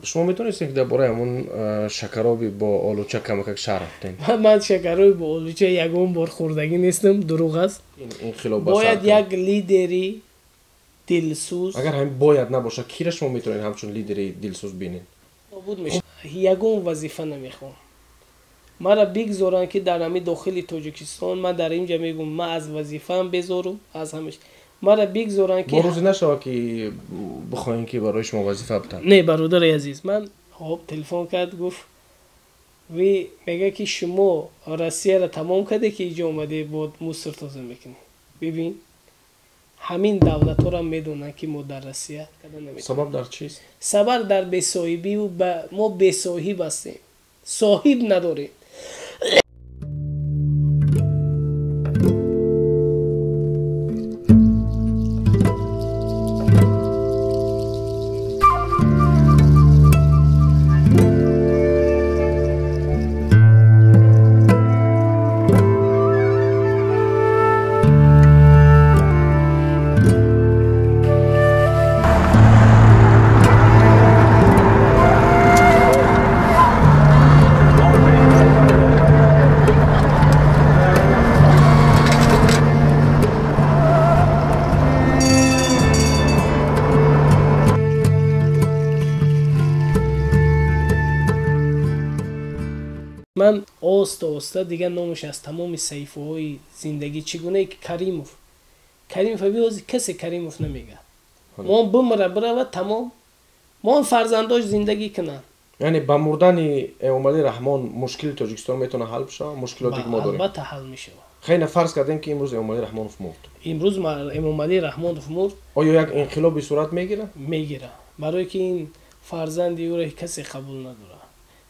Шумо метавонистед ки дар бораи ҳамон шакароби бо олуча камакак шарҳ диҳед? Ман шакароби бо олуча ягон бор хӯрдагӣ нестам, дурӯғ аст. Инқилоб бояд як лидери дилсӯз. Агар ҳамин бояд набошад, кира шумо метавонед ҳамчун лидери дилсӯз бинед? Нобуд мешавад. Ягон вазифа намехоҳам. Мара бигзоранд ки дар ҳамин дохили Тоҷикистон, ман дар инҷа мегӯм, ман аз вазифаам безорум, аз ҳамаш. Мара бигзоранд ки бо рӯзе нашавад ки бихоҳем ки барои шумо вазифа бидиҳанд. Не, бародари азиз, ман хоб телефон кард, гуфт ви мега ки шумо Россияро тамом карде ки инҷо омаде бо мусор тоза мекунӣ. Бибин, ҳамин давлатҳоро медонанд ки мо дар Россия карда наметавонем. Сабаб дар чист? Сабаб дар бесоҳибӣ, мо бесоҳиб ҳастем, соҳиб надорем. Ман оста оста дигар номаш аз тамоми саҳифаҳои зиндагӣ, чӣ гунае ки Каримов. Каримов ҳози касе Каримов намегӯяд. Мо бимира бирава тамом, мо фарзандош зиндагӣ кунанд. Яъне ба мурдани Эмомалӣ Раҳмон мушкили Тоҷикистон метавонад ҳал бишавад? Мушкилоте ки мо дорем албатта ҳал мешавад. Хеле фарз кардем ки имрӯз Эмомалӣ Раҳмонов мурд. Имрӯз Эмомалӣ Раҳмонов мурд. Оё як инқилоби сурат мегирад? Мегирад. Барое ки ин фарзанди ӯро касе қабул надорад.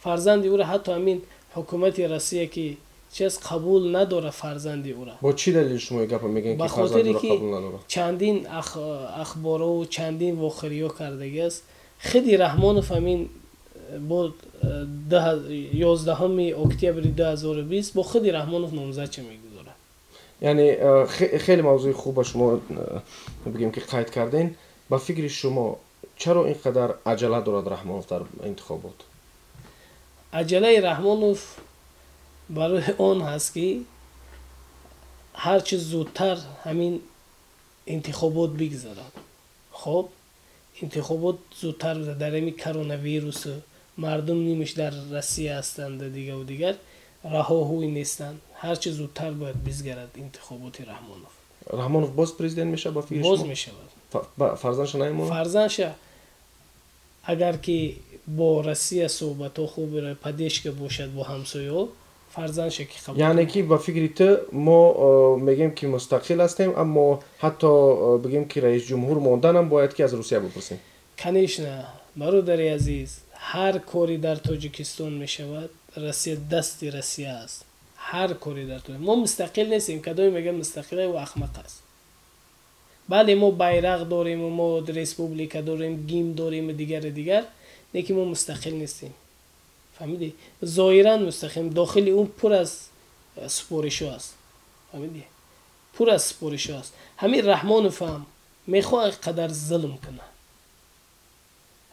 Фарзанди ӯро ҳатто ҳамин ҳукумати Россия ки чиз қабул надорад фарзанди ӯро. Бо чӣ далел шумо гапа мегӯед ки фарзанди ӯро қабул надорад? Чандин ахборову чандин вохӯриҳо кардагиаст. Худи Раҳмонов ҳамин бо 11 октябри 2020 бо худи Раҳмонов номзадча мегузорад. Яъне хеле мавзӯи хуб ба шумо бигем ки қайд кардем. Ба фикри шумо чаро ин қадар аҷала дорад Раҳмонов дар интихобот? Аҷалаи Раҳмонов барои он ҳаст ки ҳарчи зудтар ҳамин интихобот бигзарад. Хоб, интихобот зудтар бигзарад. Дар ҳамин коронавирусу мардум нимаш дар Россия ҳастанд дигаву дигар, раҳоҳӯй нестанд. Ҳарчи зудтар бояд бизгарад интихоботи Раҳмонов. Раҳмонов боз президент мешавад ба фикри шумо? Боз мешавад. Фарзандша намемонад? Фарзандша агар ки бо Россия суҳбатҳо хуб падешка бошад бо ҳамсояҳо, фарзандша ки қабул. Яъне ки ба фикри ту мо мегӯем ки мустақил ҳастем, аммо ҳатто бигӯем ки раис ҷумҳур монданам бояд ки аз Русия бипурсем. Конечно, бародари азиз, ҳар кори дар Тоҷикистон мешавад, Россия дасти Россия аст. Ҳар кори дар Тоҷикистон. Мо мустақил нестем, кадоме мегӯяд мустақил, ӯ ахмақ аст. Бале, мо байрақ дорем, мо республика дорем, гимн дорем ва дигару дигар, лекин мо мустақил нестем. Фаҳмидӣ? Зоҳиран мустақил, дохили он пур аз супоришҳо аст. Фаҳмидӣ? Пур аз супоришҳо аст. Ҳамин Раҳмонов ҳам мехоҳад қадар зулм кунад.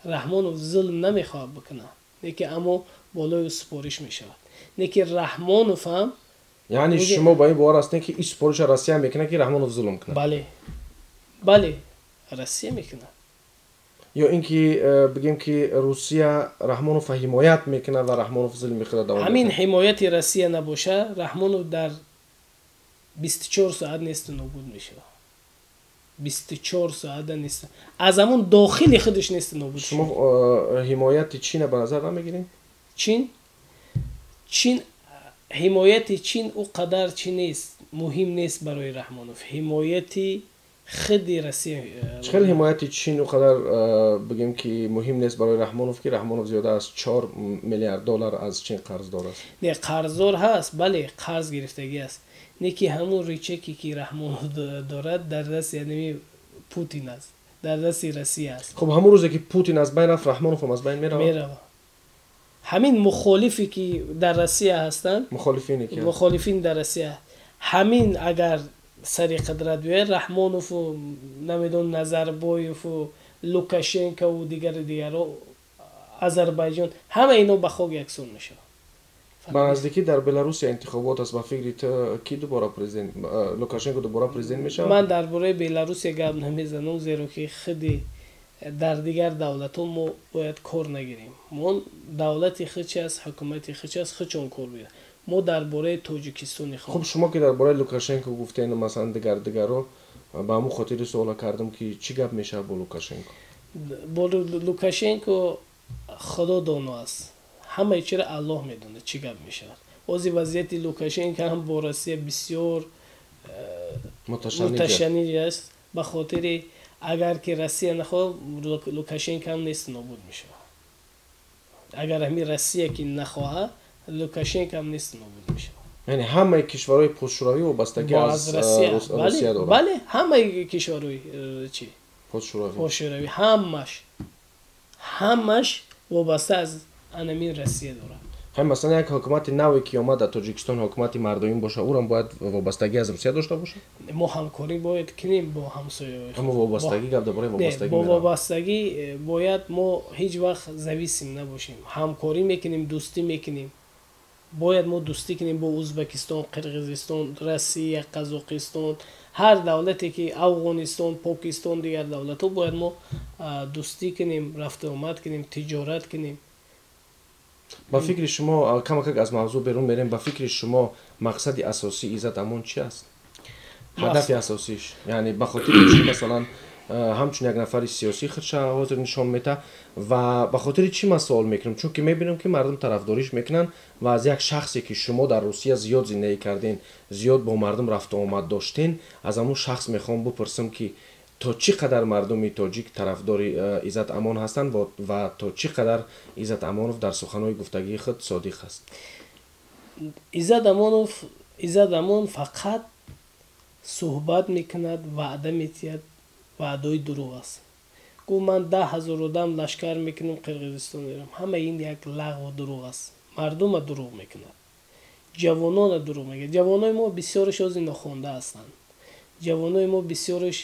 Раҳмонов зулм намехоҳад бикунад, лекин аммо болои ӯ супориш мешавад. Лекин Раҳмонов ҳам яъне шумо ба ин бовар ҳастед ки ин супориша Россия мекунад ки Раҳмонов зулм кунад? Бале, бале, Россия мекунад. Ё ин ки бигем ки Русия Раҳмоновро ҳимоят мекунад ва Раҳмонов зулми худро давом ҳамин ҳимояти Россия набошад, Раҳмонов дар 24 соат несту нобуд мешавад. 24 соата нест, аз ҳамон дохили худаш несту нобуд. Шумо ҳимояти Чина ба назар намегиред? Чин? Чин ҳимояти Чин ӯ қадар чи нест, муҳим нест барои Раҳмонов. Ҳимояти худи Россия. Чӣ хел ҳимояти Чин ӯ қадар бигем ки муҳим нест барои Раҳмонов, ки Раҳмонов зиёда аз 4 миллиард доллар аз Чин қарздор аст? Не, қарздор ҳаст, бале, қарз гирифтагӣ аст. Не ки ҳамон ричеке ки Раҳмонов дорад дар дасти яъне Путин аст, дар дасти Россия аст. Хуб, ҳамон рӯзе ки Путин аз байн рафт, Раҳмонов ҳам аз байн меравад? Меравад. Ҳамин мухолифе ки дар Россия ҳастанд, мухолифине ки мухолифин дар Россия, ҳамин агар сари қудрат биёяд, Раҳмонову намедонам Назарбоеву Лукашенкову дигару дигарро Озарбойҷон, ҳама ино ба хок яксон мешаванд. Ба наздикӣ дар Беларусия интихобот аст. Ба фикри ту, ки дубора президент, Лукашенко дубора президент мешавад? Ман дар бораи Беларусия гап намезанам, зеро ки худи дар дигар давлатҳо мо бояд кор нагирем. Мо давлати худ аст, ҳукумати худ аст, худшон кор бигирад. Мо дар бораи Тоҷикистони хуб. Шумо ки дар бораи Лукашенко гуфтен, масалан, дигар дигарро, ба ҳамун хотири суола кардам, ки чӣ гап мешавад бо Лукашенко? Бо Лукашенко Худо доно аст, ҳамаи чиро Аллоҳ медонад, чӣ гап мешавад. Ҳозир вазъияти Лукашенко ҳам бо Россия бисёр муташанниҷ аст, ба хотири агар ки Россия нахоҳад, Лукашенко ҳам нест, нобуд мешавад. Агар ҳамин Россия ки нахоҳад, Лукашенко ҳам нест, нобуд мешавад. Яъне ҳамаи кишварҳои постшӯравӣ вобастагӣ аз Русия доранд? Бале, ҳамаи кишварҳои чи постшӯравӣ, ҳамаш вобаста аз анамин Россия дорад. Ҳам масалан, як ҳукумати наве ки омад дар Тоҷикистон, ҳукумати мардумӣ боша, ӯрам бояд вобастагӣ аз Русия дошта бошад? Мо ҳамкорӣ бояд кунем бо ҳамсояҳои. Аммо вобастагӣ, гап дар бораи вобастагӣ. Бо вобастагӣ бояд мо ҳеҷ вақт зависим набошем. Ҳамкорӣ мекунем, дӯстӣ мекунем. Бояд мо дӯстӣ кунем бо Ӯзбекистон, Қирғизистон, Россия, Қазоқистон, ҳар давлате ки, Афғонистон, Покистон, дигар давлатҳо бояд мо дӯстӣ кунем, рафтуомад кунем, тиҷорат кунем. Ба фикри шумо, камакак аз мавзӯъ берун мерем, ба фикри шумо, мақсади асосии Иззат Амон чи аст, ҳадафи асосиш? Яъне ба хотири чӣ, масалан, ҳамчун як нафари сиёсӣ худша ҳозир нишон метаҳад? Ва ба хотири чӣ ман суол мекунам? Чунки мебинам, ки мардум тарафдориш мекунанд ва аз як шахсе ки шумо дар Русия зиёд зиндагӣ карден, зиёд бо мардум рафтуомад доштен, аз ҳамун шахс мехоҳам бупурсам, ки то чӣ қадар мардуми тоҷик тарафдори Иззат Амон ҳастанд ва то чӣ қадар Иззат Амонов дар суханҳои гуфтагии худ содиқ аст. Иззат Амонов, Иззат Амон фақат суҳбат мекунад, ваъда метиҳад, ваъдаҳои дурӯғ аст. Гуфт: «Ман 10 000 одам лашкар мекунам, Қирғизистон мерам». Ҳамаи ин як лағву дурӯғ аст. Мардума дурӯғ мекунад, ҷавонона дурӯғ мекунад. Ҷавонои мо бисёраш ҳозир нохонда ҳастанд. Ҷавонои мо бисёраш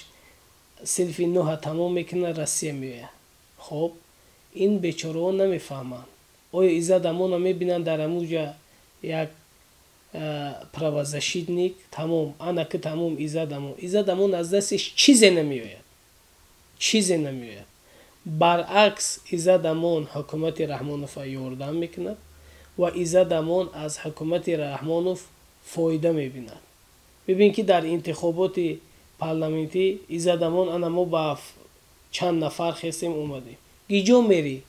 синфи нӯҳа тамом мекунад, Россия меояд. Хоб, ин бечораҳо намефаҳманд. Оё Иззат Амона мебинанд дар ҳамуҷа як правозащитник, тамом, анаки тамом Иззат Амон. Иззат Амон аз дастиш чизе намеояд, чизе намеояд. Баръакс, Иззат Амон ҳукумати Раҳмонова ёрдам мекунад ва Иззат Амон аз ҳукумати Раҳмонов фоида мебинад. Бибин, ки дар интихоботи парламентӣ Иззат Амон, ана мо ба чанд нафар хестем, омадем. Гиҷо мерӣ,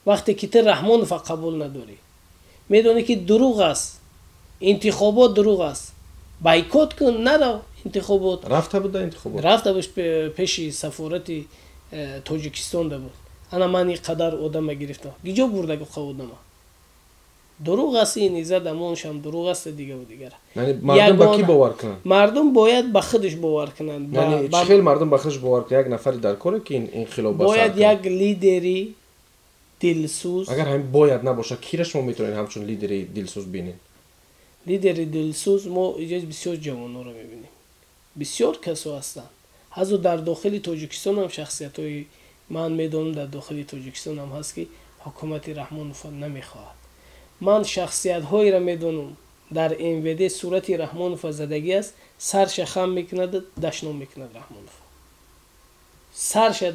вақте ки ту Раҳмонова қабул надорӣ? Медонӣ, ки дурӯғ аст, интихобот дурӯғ аст, бойкот кун, нарав интихобот. Рафта буда интихобот? Рафта буд, пеши сафорати Тоҷикистон да буд. Ана ман ин қадар одама гирифтам. Гиҷо бурда одама? Дурӯғ аст ин. Иззат Амоншам дурӯғ аст, дигаву дигар. Мардум ба кӣ бовар кунанд? Мардум бояд ба худаш бовар кунанд. Чӣ хел мардум ба худаш бовар кунад? Як нафари дар коре, ки инқилоб бояд як лидери дилсӯз. Агар ҳамин бояд набошад, кира шумо метавонед ҳамчун лидери дилсӯз бинед? Лидери дилсӯз мо иҷоз бисёр ҷавонҳоро мебинем, бисёр касо ҳастанд. Ҳазо дар дохили Тоҷикистон ҳам шахсиятҳои ман медонам, дар дохили Тоҷикистон ҳам ҳаст, ки ҳукумати Раҳмонова намехоҳад. Ман шахсиятҳоеро медонам, дар МВД сурати Раҳмонова задагӣ аст, сарша хам мекунад, дашном мекунад Раҳмонов, сарша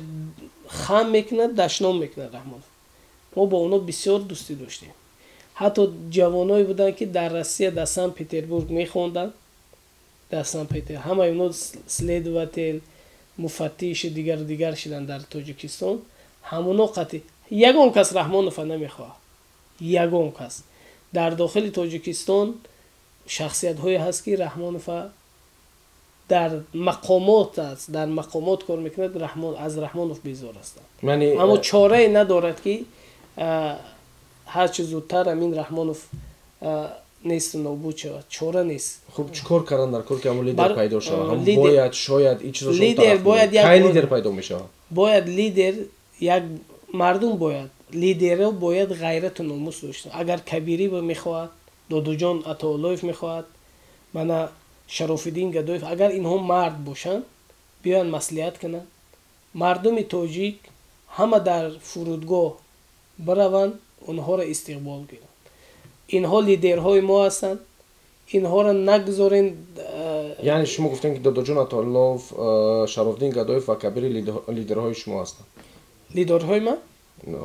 хам мекунад, дашном мекунад Раҳмонов. Мо бо онҳо бисёр дӯстӣ доштем. Ҳатто ҷавоное буданд, ки дар Россия, дар Санкт Петербург мехонданд, дар Санкт Петербург. Ҳамаи онҳо следователь, муфаттиши дигару дигар шуданд дар Тоҷикистон. Ҳамоно қатъи ягон кас Раҳмонова намехоҳад, ягон кас. Дар дохили Тоҷикистон шахсиятҳое ҳаст, ки Раҳмонова дар мақомот аст, дар мақомот кор мекунад, аз Раҳмонов безор ҳастанд, аммо чорае надорад, ки ҳарчи зудтар амин Раҳмонов несту нобуд шавад. Чора нест. Хуб, чӣ кор кардан дар кор, ки ҳамон лидер пайдо шавад? Бояд, шояд ин чизо. Лидер бояд Кай лидер пайдо мешавад? Бояд лидер як мардум бояд, лидеро бояд ғайрату номус дошта. Агар Кабирӣ мехоҳад, Додуҷон Атоуллоев мехоҳад, мана Шарофиддин Гадоев, агар инҳо мард бошанд, биёянд, маслиҳат кунанд. Мардуми тоҷик ҳама дар фурудгоҳ Бираванд, онҳоро истиқбол гиранд. Инҳо лидерҳои мо ҳастанд, инҳоро нагзорен. Яъне шумо гуфтем, ки Додоҷон Атоуллов, Шарофдин Гадоев ва Кабири лидерҳои шумо ҳастанд. Лидерҳои ман?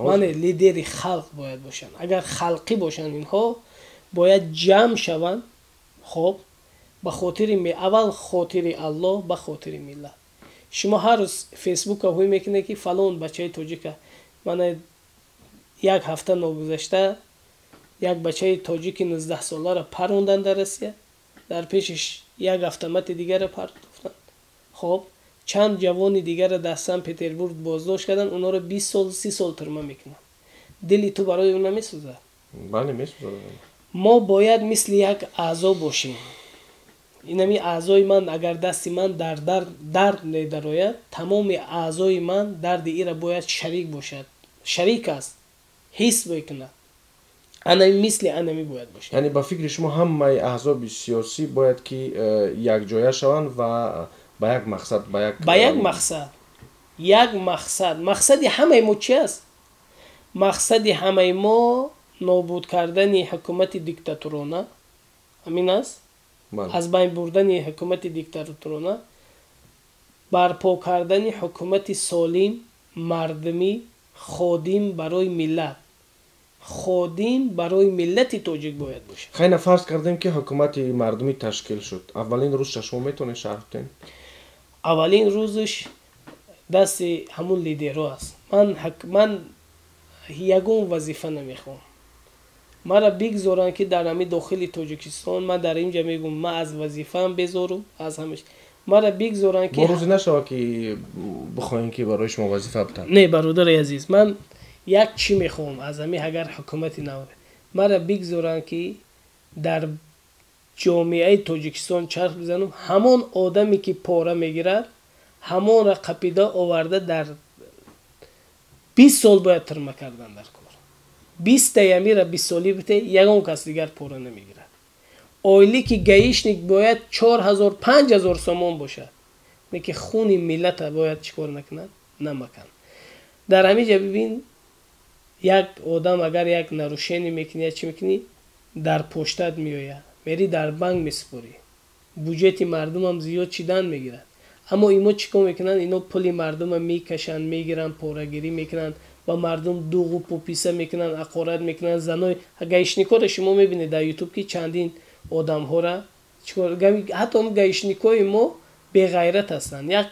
Мане, лидери халқ бояд бошанд. Агар халқӣ бошанд, инҳо бояд ҷамъ шаванд. Хоб, ба хотири аввал хотири Аллоҳ, ба хотири миллат. Шумо ҳар рӯз Фейсбука ҳуй мекунед, ки фалон бачаи тоҷика, мана як ҳафта ногузашта як бачаи тоҷики 19-соларо паронданд дар Россия, дар пешиш як автомати дигарро партофтанд. Хоб, чанд ҷавони дигарро дар Санкт Петербург боздошт карданд, онҳоро 20 сол, 30 сол тюрьма мекунанд. Дили ту барои ӯ намесӯзад? Бале, месӯзад. Мо бояд мисли як аъзо бошем. Инами аъзои ман, агар дасти ман дар дард медарояд, тамоми аъзои ман дарди ира бояд шарик бошад, шарик аст, ҳис мекунад. Анами мисли анами бояд бошад. Яъне ба фикри шумо, ҳамаи аҳзоби сиёсӣ бояд ки якҷоя шаванд ва ба як мақсад, ба як Ба як мақсад, як мақсад. Мақсади ҳамаи мо чи аст? Мақсади ҳамаи мо нобуд кардани ҳукумати диктатурона ҳамин аст. Аз байн бурдани ҳукумати диктатурона, барпо кардани ҳукумати солим, мардумӣ, ходим барои миллат, ходим барои миллати тоҷик бояд бошад. Хайна, фарз кардем, ки ҳукумати мардумӣ ташкил шуд. Аввалин рӯзша шумо метавонед шарҳ диҳед? Аввалин рӯзш дасти ҳамун лидерҳо аст. Ман ягон вазифа намехоҳам. Мара бигзоранд, ки дар ҳамин дохили Тоҷикистон, ман дар инҷа мегӯм, ман аз вазифаам безорум, аз ҳамаш. Мара бигзоранд, ки Бо рӯзе нашавад, ки бихоҳем, ки барои шумо вазифа бидиҳанд? Не, бародари азиз, ман як чӣ мехоҳам аз ҳамин. Агар ҳукумати нав, мара бигзоранд, ки дар ҷомеаи Тоҷикистон чарх бизанам. Ҳамон одаме, ки пора мегирад, ҳамонро қапида оварда, дар 20 сол бояд тюрьма кардан дар кор. 20-таямира 20-солӣ бите, ягон кас дигар пора намегирад. Ойлики гаишник бояд 4000, 5000 сомон бошад, не ки хуни миллата бояд чӣ кор накунад, намакан. Дар ҳамин ҷа бибин, як одам агар як нарушение мекунӣ, я чӣ мекунӣ, дар поштат меояд, мери дар банк месупорӣ, буҷети мардумам зиёд чидан мегирад. Аммо ино чӣ кор мекунанд? Ино пули мардума мекашанд, мегиранд, порагирӣ мекунанд, ба мардум дуғу пуписа мекунанд, ҳақорат мекунанд. Занои гаишникоро шумо мебинед дар Ютуб, ки чандин одамҳора ҳатто гаишникои мо беғайрат ҳастанд. Як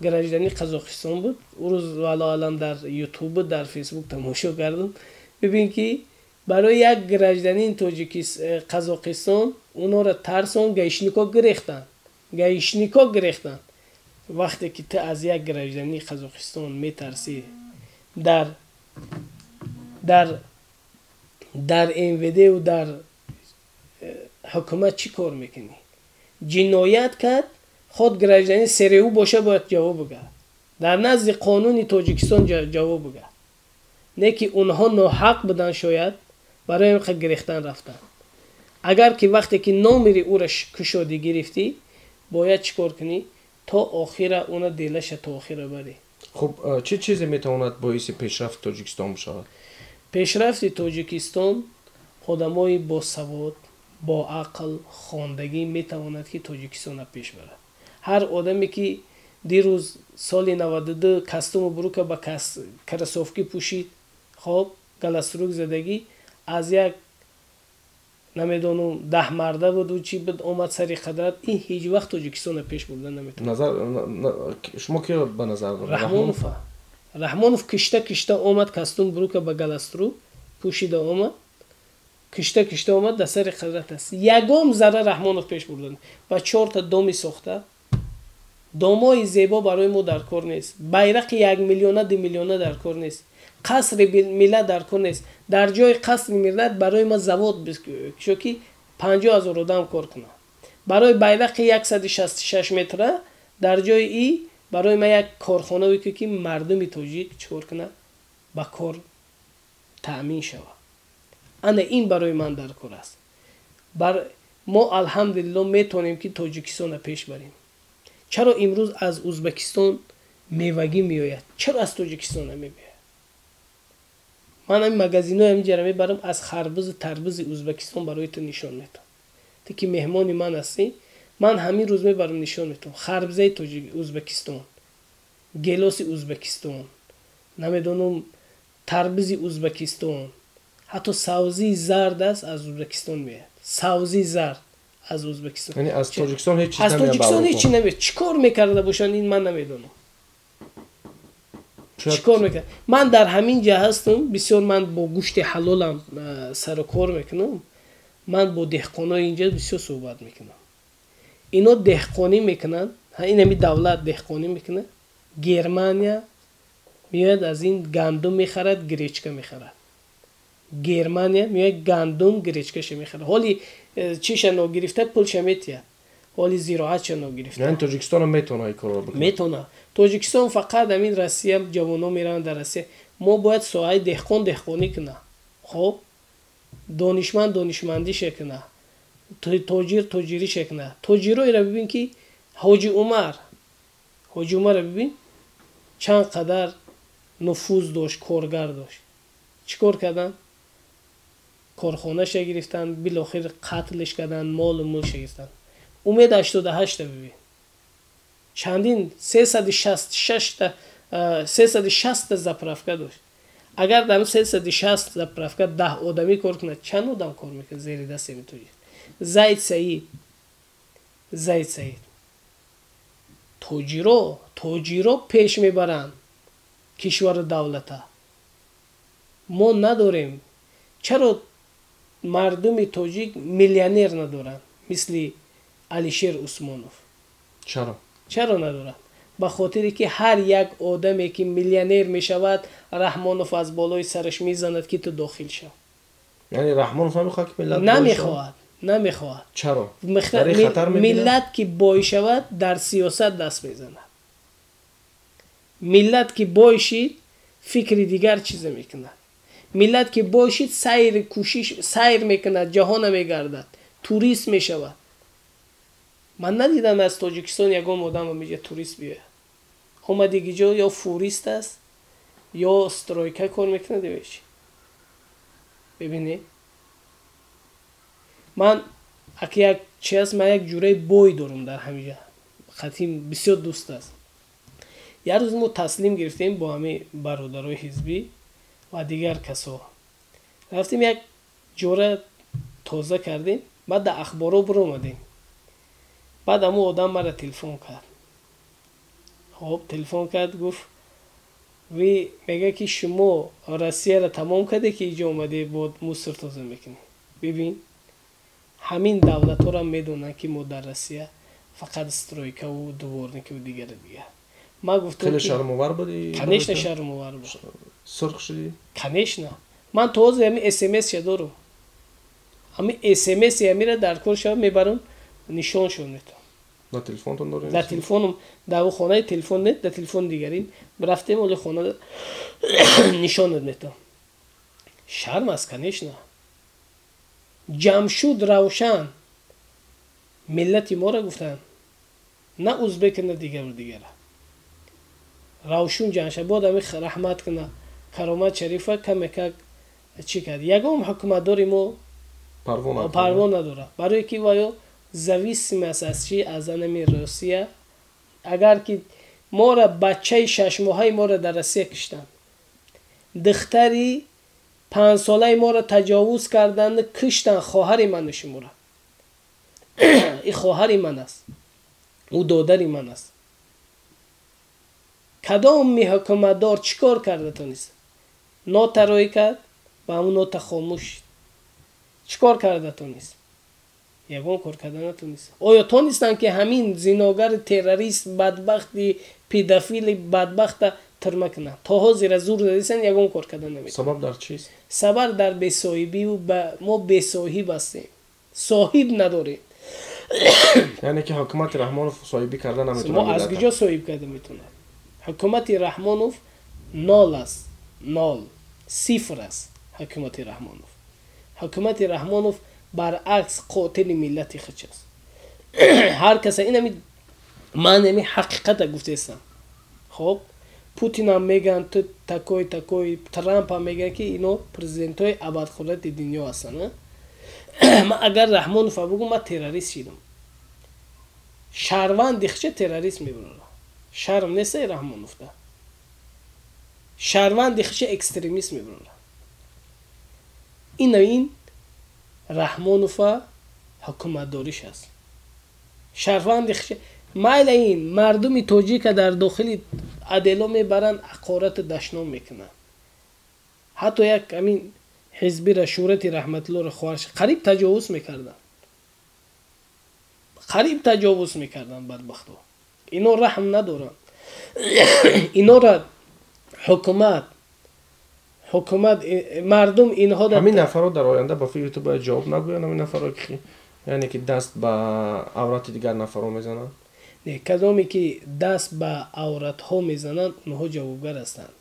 гражданини Қазоқистон буд, ӯ рӯз, валлоҳу аълам, дар Ютуб буд, дар Фейсбук тамошо кардам. Бибин, ки барои як гражданин Қазоқистон онҳоро тарсон, гаишнико гирехтанд, гаишнико гирехтанд. Вақте ки ту аз як гражданини Қазоқистон метарсӣ, дар МВД дар ҳукумат чӣ кор мекунӣ? Ҷиноят кард, худ гражданин СРУ боша, бояд ҷавоб бигӯяд, дар назди қонуни Тоҷикистон ҷавоб бигӯяд. Не ки онҳо ноҳақ буданд, шояд барои ин гирехтан рафтанд. Агар ки вақте ки номери ӯра кушодӣ, гирифтӣ, бояд чӣ кор кунӣ? То охира уна делаша то охира барӣ. Хуб, чӣ чизе метавонад боиси пешрафти Тоҷикистон бошавад? Пешрафти Тоҷикистон одамои босавод, боақл, хондагӣ метавонад, ки Тоҷикистонро пеш барад. Ҳар одаме, ки дирӯз соли 92 костюму брюка ба кроссовки пӯшид, хоб, галстук задагӣ, аз як намедонам 10 марда буду чӣ буд, омад сари қудрат, ин ҳеҷ вақт Тоҷикистонро пеш бурда наметавонад. Шумо киро ба назар доред? Раҳмонова. Раҳмонов кишта кишта омад, костюм брюка ба галстук пӯшида омад, кишта кишта омад, дар сари қудрат аст. Ягон зарра Раҳмонов пеш бурда ба чорта доми сохта. Домои зебо барои мо дар кор нест, байрақи 1 миллиона, 2 миллиона дар кор нест, қасри миллат дар кор нест. Дар ҷои қасри миллат барои ма завод кушо, ки 50 000 одам кор кунад. Барои байрақи 166 метра дар ҷои и барои ма як корхона ки мардуми тоҷик чӣ кор кунад, ба кор таъмин шавад. Ана ин барои ман дар кор аст. Мо, алҳамдулилло, метавонем, ки Тоҷикистонро пеш барем. Чаро имрӯз аз Узбекистон мевагӣ меояд, чаро аз Тоҷикистон намебиёяд? Ман ҳамин магазинҳои ҳаминҷара мебарам, аз харбузу тарбузи Ӯзбекистон барои ту нишон метам. Ту ки меҳмони ман ҳастӣ, ман ҳамин рӯз мебарам, нишон метам. Харбузаи тоҷик Ӯзбекистон, гелоси Ӯзбекистон, намедонам, тарбузи Ӯзбекистон, ҳатто савзии зард аст, аз Ӯзбекистон меяд. Савзии зард аз Ӯзбекистон. Яъне аз Тоҷикистон ҳеҷ чиз аз Тоҷикистон ҳеҷ чи намеяд. Чӣ кор мекарда бошанд, ин ман намедонам. Чӣ кор мекард? Ман дар ҳамин ҷа ҳастам, бисёр ман бо гӯшти ҳалолам сару кор мекунам. Ман бо деҳқонои инҷа бисёр суҳбат мекунам. Ино деҳқонӣ мекунанд, ин ҳами давлат деҳқонӣ мекунад. Германия меояд, аз ин гандум мехарад, гречка мехарад. Германия меояд, гандум, гречкаша мехарад. Ҳоли чиша ногирифта, пулша метиҳад. Ҳоли зироатша ногирифта. Яъне Тоҷикистонам метавонад ин корро бикунад? Метавонад. Тоҷикистон фақат ҳамин Россия, ҷавонон мераванд дар Россия. Мо бояд соҳаи деҳқон деҳқонӣ кунад. Хоб, донишманд донишмандиша кунад, тоҷир тоҷириша кунад. Тоҷироеро бибин, ки Ҳоҷи Умар, Ҳоҷи Умарро бибин, чанд қадар нуфуз дошт, коргар дошт. Чӣ кор карданд? Корхонаша гирифтанд, билохир қатлш карданд, молу мулкша гирифтанд. Умед 88-та бибин, чандин 366-та, 360-та заправка дошт. Агар дар 360 заправка 10 одамӣ кор кунад, чанд одам кор мекунад зери дасти ами тоҷик? Зайд Саид, Зайд Саид. Тоҷиро, тоҷиро пеш мебаранд кишвару давлата. Мо надорем. Чаро мардуми тоҷик миллионер надоранд, мисли Алишер Усмонов? Чаро? Чаро надоранд? Ба хотире ки ҳар як одаме ки миллионер мешавад, Раҳмонов аз болои сараш мезанад, ки ту дохил шав. Яъне Раҳмонов намехоҳад, ки миллат Намехоҳад, намехоҳад. Чаро? Миллат ки бой шавад, дар сиёсат даст мезанад. Миллат ки бой шид, фикри дигар чиза мекунад. Миллат ки бой шид, сайр, кӯшиш, сайр мекунад, ҷаҳона мегардад, турист мешавад. Ман надидам аз Тоҷикистон ягон одам ҳамиҷа турист биёяд. Омадиги ҷо ё фурист аст, ё стройка кор мекунад, ё чи. Бибинед, ман аки як чи аст, ман як ҷураи бой дорам дар ҳамиҷа, хатим бисёр дӯст аст. Як рӯз мо таслим гирифтем бо ҳами бародарои ҳизбӣ ва дигар касо, рафтем, як ҷора тоза кардем, баъд дар ахборо биромадем. Баъд ҳамун одам мара телефон кард. Хоб, телефон кард, гуфт: «Ви мега, ки шумо Россияро тамом карде, ки иҷо омаде, бо мусор тоза мекунӣ». Бибин, ҳамин давлатҳоро медонанд, ки мо дар Россия фақат стройкаву дворникаву дигару дигар. Ман гуфтам: Хеле шармовар буди? Конечно, шармовар буд. Сурх шудӣ? Конечно. Ман то ҳозир ҳамин смсша дорам. Ҳамин смси ҳамира дар кор шава, мебарам, нишоншон метавам. Дар телефонтон доред? Дар телефонам, дар хонаи телефон не, дар телефони дигарин. Рафтем, оли хона нишонат метавам. Шарм аст, конечно. Ҷамшуд Равшан миллати моро гуфтанд, на узбека, на дигару дигара. Равшун Ҷамшед бод, ами раҳмат куна Каромат Шарифа, камекак чӣ кард. Ягон ҳукуматдори мо парво надорад, барое ки ваё зависим аст аз чи? Аз анами Русия. Агар ки мора, бачаи 6-моҳаи моро дар Россия киштанд, духтари 5-солаи моро таҷовуз карданд, киштанд, хоҳари ману шуморо. Ин хоҳари ман аст, ӯ додари ман аст. Кадоми ҳукуматдор чӣ кор карда тонист? Нота рӯй кард, ба ҳамун нота хомӯш шид. Чӣ кор карда тонист? Ягон кор карда натонист. Оё тонистанд, ки ҳамин зиногари, террорист, бадбахти педофили бадбахта тирма кунанд? То ҳозира зур задистанд, ягон кор карда наметавонанд. Сабаб дар чист? Сабаб дар бесоҳибиву мо бесоҳиб ҳастем, соҳиб надорем. Яъне ки ҳукумати Раҳмонов соҳибӣ карда наметавонад? Мо аз куҷо соҳиб карда метавонад? Ҳукумати Раҳмонов нол аст, нол, сифр аст ҳукумати Раҳмонов. Ҳукумати Раҳмонов баръакс қотили миллати хуч аст. Ҳар каса инами ман ами ҳақиқата гуфтаистам. Хоб, Путинам мегӯянд, ту такой такой, Трампам мегӯянд, ки ино президентҳои абадқудрати дунё ҳастанд. Ман агар Раҳмонова бугум, ман террорист шидам. Шаҳрванди хича террорист мебурора. Шарм нестай Раҳмоновда? Шаҳрванди хича экстремист мебурора. Ина ин Раҳмонова ҳукуматдориш аст. Шаҳрванди хича майла, ин мардуми тоҷика дар дохили адело мебаранд, ҳақорату дашном мекунанд. Ҳатто як амин ҳизбира, Шӯҳрати Раҳматуллоро хоҳарш қариб таҷовуз мекарданд, қариб таҷовуз мекарданд. Бадбахто, ино раҳм надоранд. Инора ҳукумат, мардум инҳо Ҳамин нафарро дар оянда ба фикри ту бояд ҷавоб нагӯянд? Ҳамин нафарро, ки яъне ки даст ба аврати дигар нафарҳо мезананд? Не, кадоме ки даст ба авратҳо мезананд, онҳо ҷавобгар ҳастанд.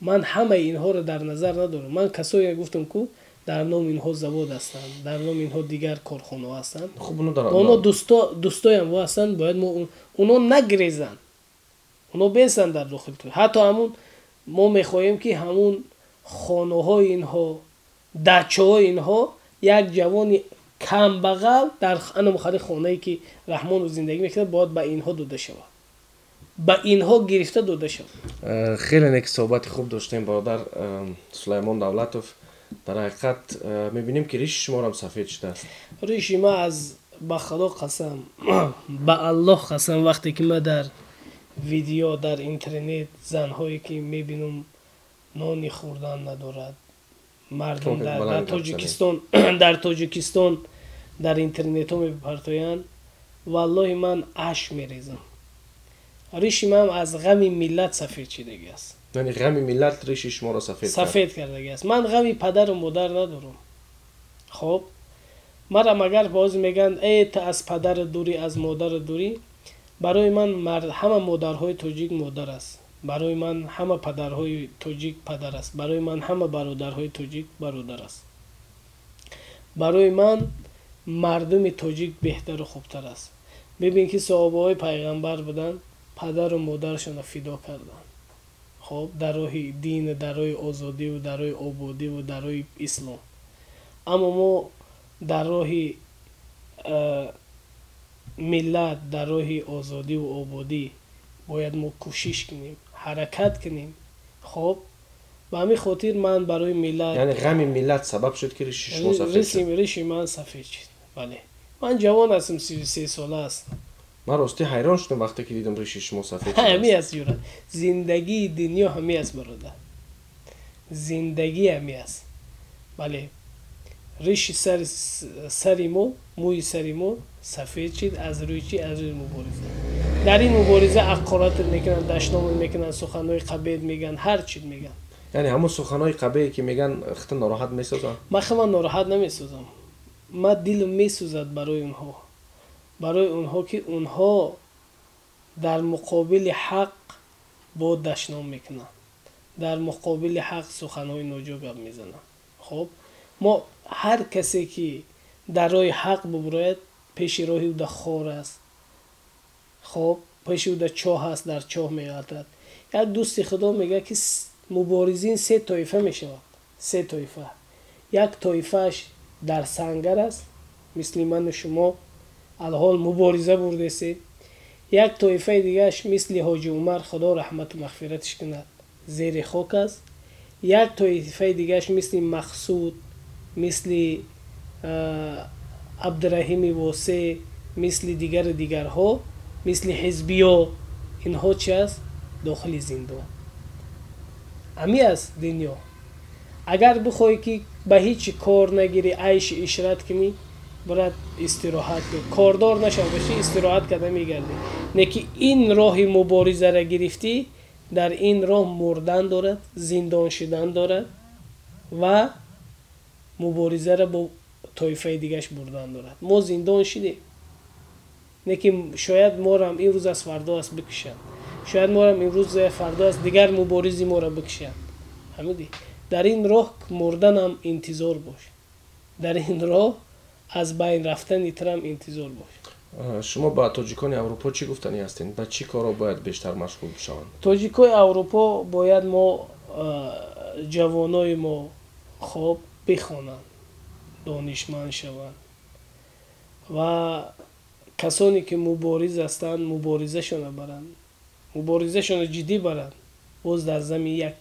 Ман ҳамаи инҳоро дар назар надорам. Ман касое гуфтам, ку дар номи инҳо завод ҳастанд, дар номи инҳо дигар корхонаҳо ҳастанд. Онҳо дӯстоям ҳастанд. Бояд мо онҳо нагрезанд, онҳо бесанд дар дохили ҳатто ҳамун мо мехоҳем, ки ҳамун хонаҳои инҳо, дачаҳои инҳо, як ҷавони камбағал дар анамухари хонае, ки Раҳмонов зиндагӣ мекунад, бояд ба инҳо дода шавад, ба инҳо гирифта дода шавад. Хеле нек, суҳбати хуб доштем, бародар Сулаймон Давлатов. Дар ҳақиқат мебинем, ки риши шуморам сафед шудааст. Риши ма аз, ба Худо қасам, ба Аллоҳ қасам, вақте ки ма дар видео, дар интернет занҳое ки мебинам, нони хӯрдан надорад мардум дар Тоҷикистон, дар Тоҷикистон дар интернетҳо мепартоянд, валлоҳи, ман ашк мерезам. Риши ман аз ғами миллат сафед шидаги аст. Яъне ғами миллат риши шуморо сафед сафед кардаги аст. Ман ғами падару модар надорам. Хоб, марам агар боз мегӯянд: «Э, ту аз падару дурӣ, аз модару дурӣ», барои ман ҳама модарҳои тоҷик модар аст, барои ман ҳама падарҳои тоҷик падар аст, барои ман ҳама бародарҳои тоҷик бародар аст. Барои ман мардуми тоҷик беҳтару хубтар аст. Бибин, ки соҳобаҳои пайғамбар буданд, падару модарашонро фидо карданд, хоб, дар роҳи дин, дар роҳи озодиву дар роҳи ободиву дар роҳи ислом. Аммо мо дар роҳи миллат, дар роҳи озодиву ободӣ бояд мо кӯшиш кунем, ҳаракат кунем. Хоб, ба ҳамин хотир ман барои миллат Яъне ғами миллат сабаб шуд, ки риши шумо сафед шуд? Риши ман сафед шуд, бале. Ман ҷавон ҳастам, 33 сола ҳастам. Ман ростӣ ҳайрон шудам, вақте ки дидам риши шумо сафед. Ҳами аст, ҷура, зиндагии дунё ҳами аст, бародар, зиндагӣ ҳами аст. Бале, риши сари мо, мӯи сари мо сафед шид. Аз рӯи чӣ? Аз рӯи мубориза. Дар ин мубориза ҳақоратат мекунанд, дашномат мекунанд, суханҳои қабеҳ мегӯянд, ҳар чиз мегӯянд. Яъне ҳамон суханҳои қабеҳе ки мегӯянд, худта нороҳат месозанд? Ман худам нороҳат намесозам. Ман дилам месӯзад барои онҳо, барои онҳо, ки онҳо дар муқобили ҳақ бо дашном мекунанд, дар муқобили ҳақ суханҳои ноҷо гап мезананд. Хоб, мо ҳар касе ки дар роҳи ҳақ бубурояд, пеши роҳи ӯ да хор аст, хоб, пеши ӯ да чоҳ аст, дар чоҳ меғалтад. Як дӯсти худо мегӯяд, ки муборизин се тоифа мешавад, се тоифа. Як тоифааш дар сангар аст, мисли ману шумо алҳол мубориза бурдесед. Як тоифаи дигааш мисли Ҳоҷи Умар, Худо раҳмату мағфиратиш кунад, зери хок аст. Як тоифаи дигааш мисли Мақсуд, мисли Абдураҳими Восе, мисли дигару дигарҳо, мисли ҳизбиё, инҳо чи аст? Дохили зиндон. Ҳами аст дунё. Агар бихоҳӣ, ки ба ҳеҷ кор нагирӣ, айши ишрат кунӣ, брат, истироҳат кун, кордор нашав, бошӣ, истироҳат карда мегардӣ. Не ки ин роҳи муборизаро гирифтӣ, дар ин роҳ мурдан дорад, зиндон шудан дорад ва муборизаро бо тоифаи дигаш бурдан дорад. Мо зиндон шидем, не ки шояд морам имрӯз аз фардо аст бикушанд, шояд морам имрӯз фардо аст дигар муборизи моро бикушанд. Ҳамиди, дар ин роҳ мурданам интизор бош, дар ин роҳ аз байн рафтани трам интизор бош. Шумо ба тоҷикони Аврупо чӣ гуфтанӣ ҳастед? Ба чӣ корро бояд бештар машғул бишаванд? Тоҷикои Аврупо бояд мо ҷавонои мо хоб бихонанд, донишманд шаванд ва касоне ки мубориз ҳастанд, муборизашонро баранд, муборизашонро ҷиддӣ баранд, боз дар замин як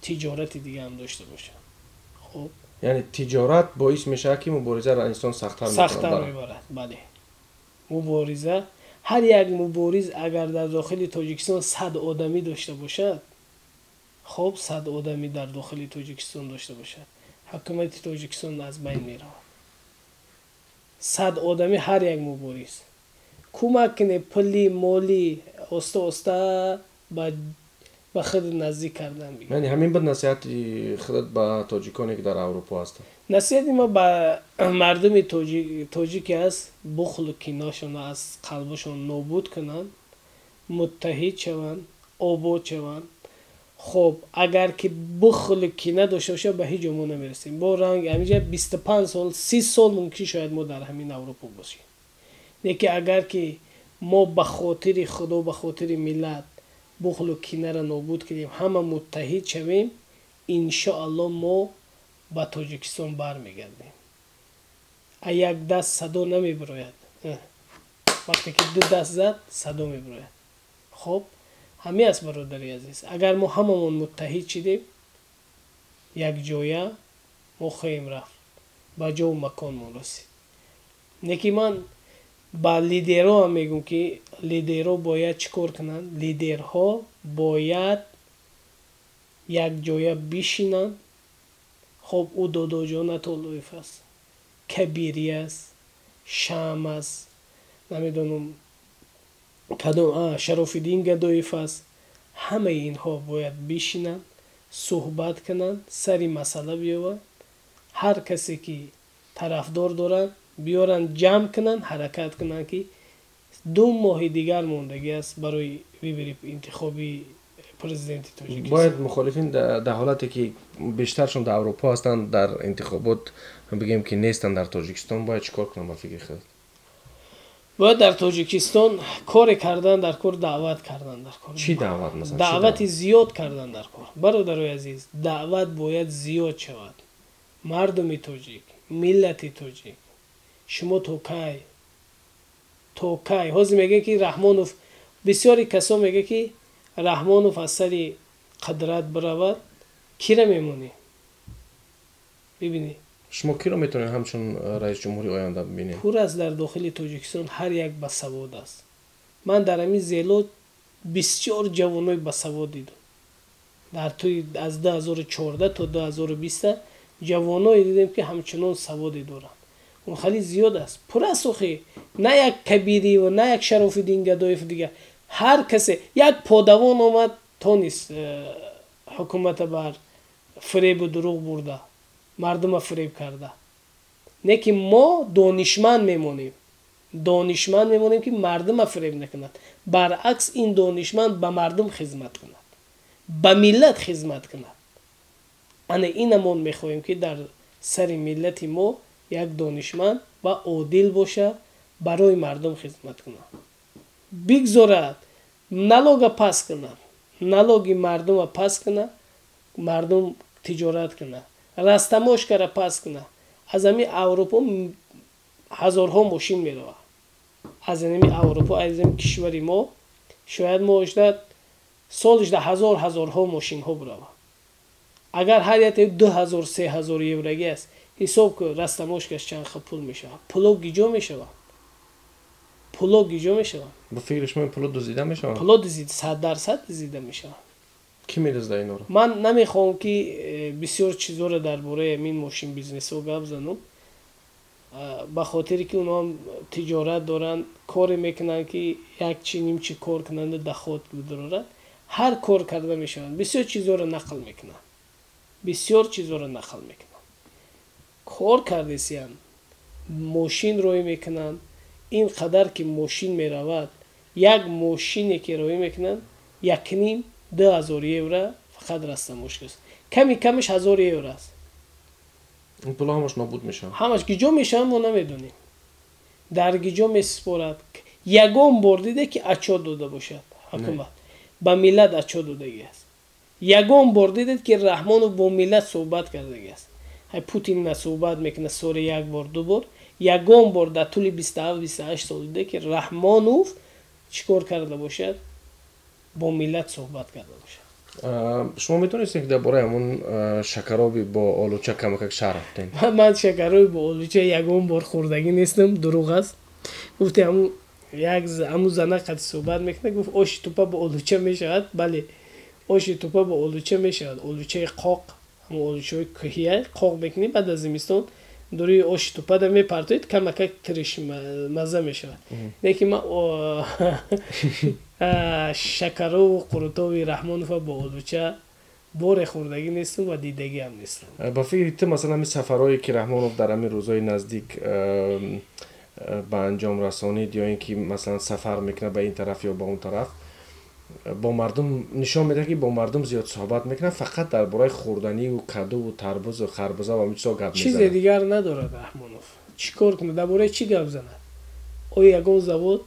тиҷорати дига ҳам дошта бошанд. Хоб, яъне тиҷорат боис мешавад, ки муборизаро инсон сахттар сахттар мебарад. Бале, мубориза, ҳар як мубориз агар дар дохили Тоҷикистон 100 одамӣ дошта бошад, хоб, 100 одамӣ дар дохили Тоҷикистон дошта бошад, ҳукумати Тоҷикистон аз байн меравад. 100 одамӣ ҳар як мубориз кӯмак кунед, пули, молӣ, оста оста ба худ наздик кардан. Яъне ҳамин буд насиҳати худат ба тоҷиконе, ки дар Аврупо ҳастанд? Насиҳати ма ба мардуми тоҷике аст: бухлу кинашонро аз қалбашон нобуд кунанд, муттаҳид шаванд, обод шаванд. Хоб, агар ки бухлу кина дошта бошад, ба ҳеҷ ҷо мо намерасем. Бо ранг ҳаминҷа 25 сол, 30 сол мумкин шояд мо дар ҳамин Аврупо бошем. Лекин агар ки мо ба хотири Худо, ба хотири миллат бухлу кинаро нобуд кунем, ҳама муттаҳид шавем, иншоалло мо ба Тоҷикистон бармегардем. А як даст садо намебирояд, вақте ки ду даст зад, садо мебирояд. Хоб, ҳамин аст, бародари азиз. Агар мо ҳамамон муттаҳид шидем, якҷоя мо хоҳем рафт, ба ҷову маконмон расид. Лекин ман ба лидерҳо ҳам мегӯм, ки лидерҳо бояд чӣ кор кунанд? Лидерҳо бояд якҷоя бишинанд. Хоб, ӯ Додоҷон Атолоев аст, Кабирӣ аст, Шам аст, намедонам кадом, Шарофиддин Гадоев аст. Ҳамаи инҳо бояд бишинанд, суҳбат кунанд, сари масъала биёванд. Ҳар касе ки тарафдор доранд, биёранд, ҷамъ кунанд, ҳаракат кунанд, ки 2 моҳи дигар мондагӣ аст барои выбори интихоби президенти Тоҷикистон. Бояд мухолифин дар ҳолате ки бештаршон дар Аврупо ҳастанд, дар интихобот бигем ки нестанд дар Тоҷикистон, бояд чӣ кор кунанд ба фикри худ? Бояд дар Тоҷикистон коре кардан дар кор, даъват кардан дар кор. Чӣ даъват масалан? Даъвати зиёд кардан дар кор. Бародарои азиз, даъват бояд зиёд шавад. Мардуми тоҷик, миллати тоҷик, шумо то кай? То кай? Ҳозир мегӯяд, ки Раҳмонов, бисёри касо мегӯяд, ки Раҳмонов аз сари қудрат биравад, кира мемонӣ? Бибинӣ. Шумо киро метавонед ҳамчун раис ҷумҳури оянда бибинед? Пур аст дар дохили Тоҷикистон, ҳар як басавод аст. Ман дар ҳамин зело бисёр ҷавонои басавод дидам. Дар тӯи аз 2014 то 2020 ҷавоное дидем, ки ҳамчунон саводе доранд. Он хеле зиёд аст, пур аст. Охи, на як Кабирӣ ва на як Шарофиддин Гадоев, дигар ҳар касе як подавон омад, тонист ҳукумата бар фиребу дурӯғ бурда, мардума фиреб карда. Не ки мо донишманд мемонем, донишманд мемонем, ки мардума фиреб накунад, баръакс ин донишманд ба мардум хизмат кунад, ба миллат хизмат кунад. Ана инамон мехоҳем, ки дар сари миллати мо як донишманд ва одил боша, барои мардум хизмат кунад. Бигзорад налога пас кунад, налоги мардума пас кунад, мардум тиҷорат кунад, растаможкара пас кунад. Аз ҳамин Аврупо ҳазорҳо мошин меравад, аз ҳамин Аврупо, аз ҳамин кишвари мо шояд моҳишда, солишда ҳазор ҳазорҳо мошинҳо биравад. Агар ҳар яке 2000, 3000 еврогӣ аст, ҳисоб кун, растаможкаш чанд хел пул мешавад. Пуло гиҷо мешавад? Пуло гиҷо мешавад? Ба фикри шумо пуло дуздида мешавад? Пуло дуздида, 100% дуздида мешавад. Кӣ медуздад инҳоро? Ман намехоҳам, ки бисёр чизҳоро дар бораи ҳамин мошин бизнесҳо гап занам, ба хотире ки онҳоам тиҷорат доранд, коре мекунанд, ки як чи нимчи кор кунанду доход бидоранд. Ҳар кор карда мешаванд. Бисёр чизҳоро нақл мекунанд, бисёр чизҳоро нақл мекунанд. Кор кардесиянд, мошин роҳӣ мекунанд. Ин қадар ки мошин меравад, як мошине ки роҳӣ мекунанд, якним 2000 евро фақат растаможка аст. Ками камаш 1000 евро аст. Ин пулҳо ҳамаш нобуд мешаванд. Ҳамаш гиҷо мешаванд, мо намедонем. Дар гиҷо месупорад? Ягон бор диде ки отчёт дода бошад ҳукумат? Ба миллат отчёт додагӣ аст? Ягон бор дидед, ки Раҳмонов бо миллат суҳбат кардагӣ аст? Путин на суҳбат мекунад соли як бор, ду бор. Ягон бор дар тӯли 27, 28 сол диде, ки Раҳмонов чӣ кор карда бошад, бо миллат суҳбат карда бошад? Шумо метавонистед, ки дар бораи ҳамон шакароби бо олуча камакак шарҳ диҳед? Ман шакароби бо олуча ягон бор хӯрдагӣ нестам, дурӯғ аст. Гуфти ҳамун як ҳамун зана қати суҳбат мекунад, гуфт, оши тупа бо олуча мешавад. Бале, оши тупа бо олуча мешавад. Олучаи қоқ, ҳамун олучаҳои кӯҳия қоқ мекунӣ, баъд аз зимистон дуруи оши тупада мепартоед, камакак тириш мазза мешавад. Лекин ман шакарову қурутоби Раҳмонова бо олуча боре хӯрдагӣ нестам ва дидагиам нестам. Ба фикри ту, масалан, ҳамин сафарҳое, ки Раҳмонов дар ҳамин рӯзҳои наздик ба анҷом расонид, ё ин ки масалан сафар мекунад ба ин тараф ё ба он тараф, бо мардум нишон медиҳад, ки бо мардум зиёд суҳбат мекунад, фақат дар бораи хӯрданиву кадуву тарбузу харбуза ва ҳамин чизҳо гап Чизе мезанад. дигар надорад Раҳмонов. Чӣ кор кунад, дар бораи чӣ гап занад? Оё ягон завод,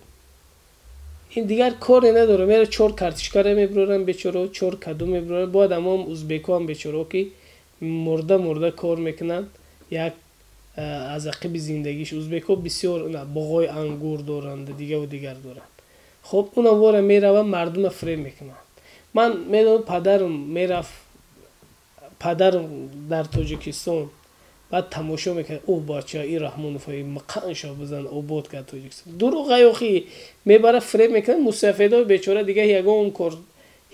ин дигар коре надорад. Мера чор картишкара мебурорам бечоро, чор каду мебурорам. Бояд ҳамон узбекоам бечоро, ки мурда мурда кор мекунанд, як аз ақиби зиндагиш. Узбекҳо бисёр боғҳои ангур доранд, дигаву дигар доранд. Хоб, унам вора меравам, мардума фиреб мекунанд. Ман медонам, падарам мерафт, падарам дар Тоҷикистон, баъд тамошо мекард: о бача, и Раҳмонов мақаншо бизан, обод кард Тоҷикистон. Дурӯғ аёхи, мебара, фиреб мекунад мусафедои бечора. Дигар ягон кор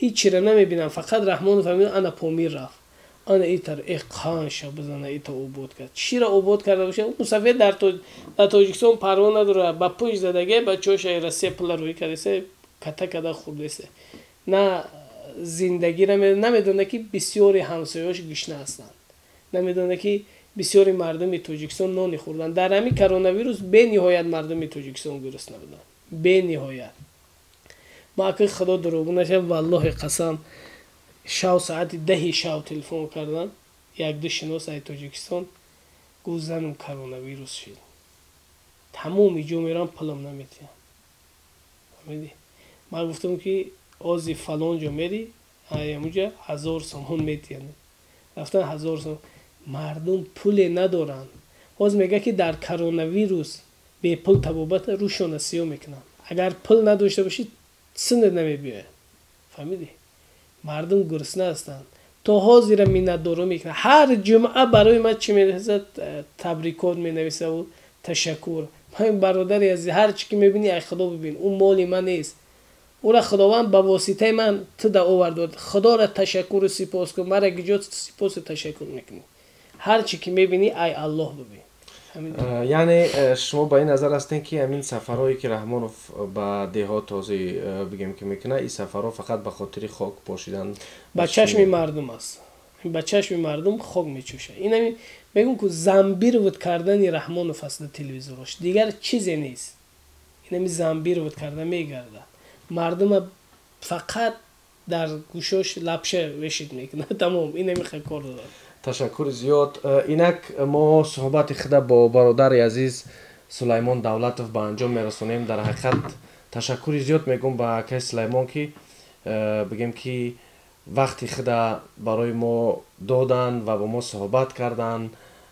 ҳечира намебинам, фақат Раҳмонов. Ана Помир рафт, ана итар, э қанша бизана, ита обод кард. Чира обод карда бошад? Мусафед дар Тоҷикистон парво надорад, ба пӯш задаге, бачаҳоша Россия пула рӯӣ кардесе, ката када хӯрдесе. На зиндагира намедонад, ки бисёри ҳамсояҳош гишна ҳастанд, намедонад, ки бисёри мардуми Тоҷикистон нони хӯрданд. Дар ҳамин коронавирус бениҳоят мардуми Тоҷикистон гурусна буданд, бениҳоят. Ма аки худо дурӯғ нашав, валлоҳи қасам, шав соати 10-и шав телефон кардан як-ду шинос ай Тоҷикистон, гуфт, занам коронавирус шид, тамоми ҷо мерам, пулам наметиҳам. Фаҳмидӣ? Ман гуфтам, ки ози фалон ҷо мери, ҳамуҷа 1000 сомон метиҳанд. Рафтан, 1000 сомон. Мардум пуле надоранд. Ҳоз мега, ки дар коронавирус бепул табобата рӯшона сиёҳ мекунанд. Агар пул надошта бошӣ, синат намебиёяд. Фаҳмидӣ? Мардум гурусна ҳастанд. То ҳозира миннатдорӣ мекунад. Ҳар ҷумъа барои ман чӣ менависад? Табрикот менависаву ташаккур. Ман, бародари азиз, ҳар чӣ ки мебинӣ, ай худо бибин. Ӯ моли ман нест, ӯра Худованд ба воситаи ман ту да овард. Худоро ташаккуру сипос кун. Мара гиҷо сипосу ташаккур мекунӣ? Ҳар чӣ ки мебинӣ, ай Аллоҳ бибин. Яъне шумо ба ин назар ҳастем, ки ҳамин сафарҳое, ки Раҳмонов ба деҳот ҳозир бигем, ки мекунад, ин сафарҳо фақат ба хотири хок пошидан? Ба чашми мардум аст, ба чашми мардум хок мечӯшад. Инами мегӯм, ку зомбировать кардани Раҳмонов аст дар телевизорош, дигар чизе нест. Инами зомбировать карда мегардад мардума, фақат дар гӯшош лапша вешит мекунад, тамом. Инами кор дорад. Ташаккури зиёд. Инак мо суҳбати худа бо бародари азиз Сулаймон Давлатов ба анҷом мерасонем. Дар ҳақиқат ташаккури зиёд мегӯм ба акаи Сулаймон, ки бигем, ки вақти худа барои мо доданд ва бо мо суҳбат карданд.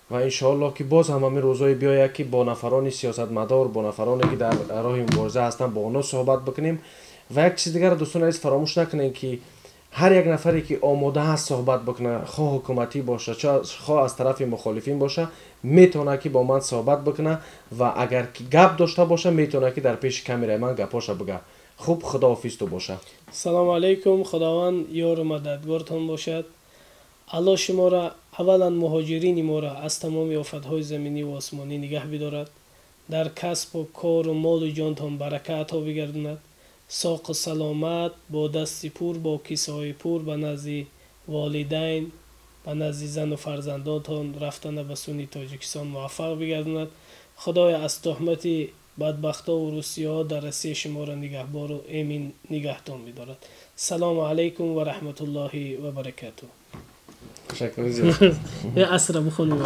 Ва иншоаллоҳ, ки боз ҳам ҳамин рӯзое биёяд, ки бо нафарони сиёсатмадор, бо нафароне, ки дар роҳи мубориза ҳастанд, бо онҳо суҳбат бикунем. Ва як чизи дигар, дӯстони азиз, фаромӯш накунем, ки ҳар як нафаре, ки омода ҳаст суҳбат бикунад, хоҳ ҳукуматӣ боша, хоҳ аз тарафи мухолифин боша, метавонад, ки бо ман суҳбат бикунад ва агар ки гап дошта боша, метавонад, ки дар пеши камераи ман гапҳоша бига. Хуб, худоҳофизту боша. Салому алайкум, Худованд ёру мададгортон бошад. Аллоҳ шуморо, аввалан муҳоҷирини моро аз тамоми офатҳои заминӣ ва осмонӣ нигаҳ бидорад, дар касбу кору молу ҷонтон барака ато бигардонад. Соқу саломат, бо дасти пур, бо кисаҳои пур ба назди волидайн, ба назди зану фарзандонтон рафтана ба сӯни Тоҷикистон муваффақ бигардонад. Худоя, аз туҳмати бадбахтову русиҳо дар Россия шуморо нигаҳбору эмин нигаҳтон бидорад. Салому алайкум ва раҳматуллоҳи ва баракатуҳ. Ташаккури зиёд. Асра бихонем.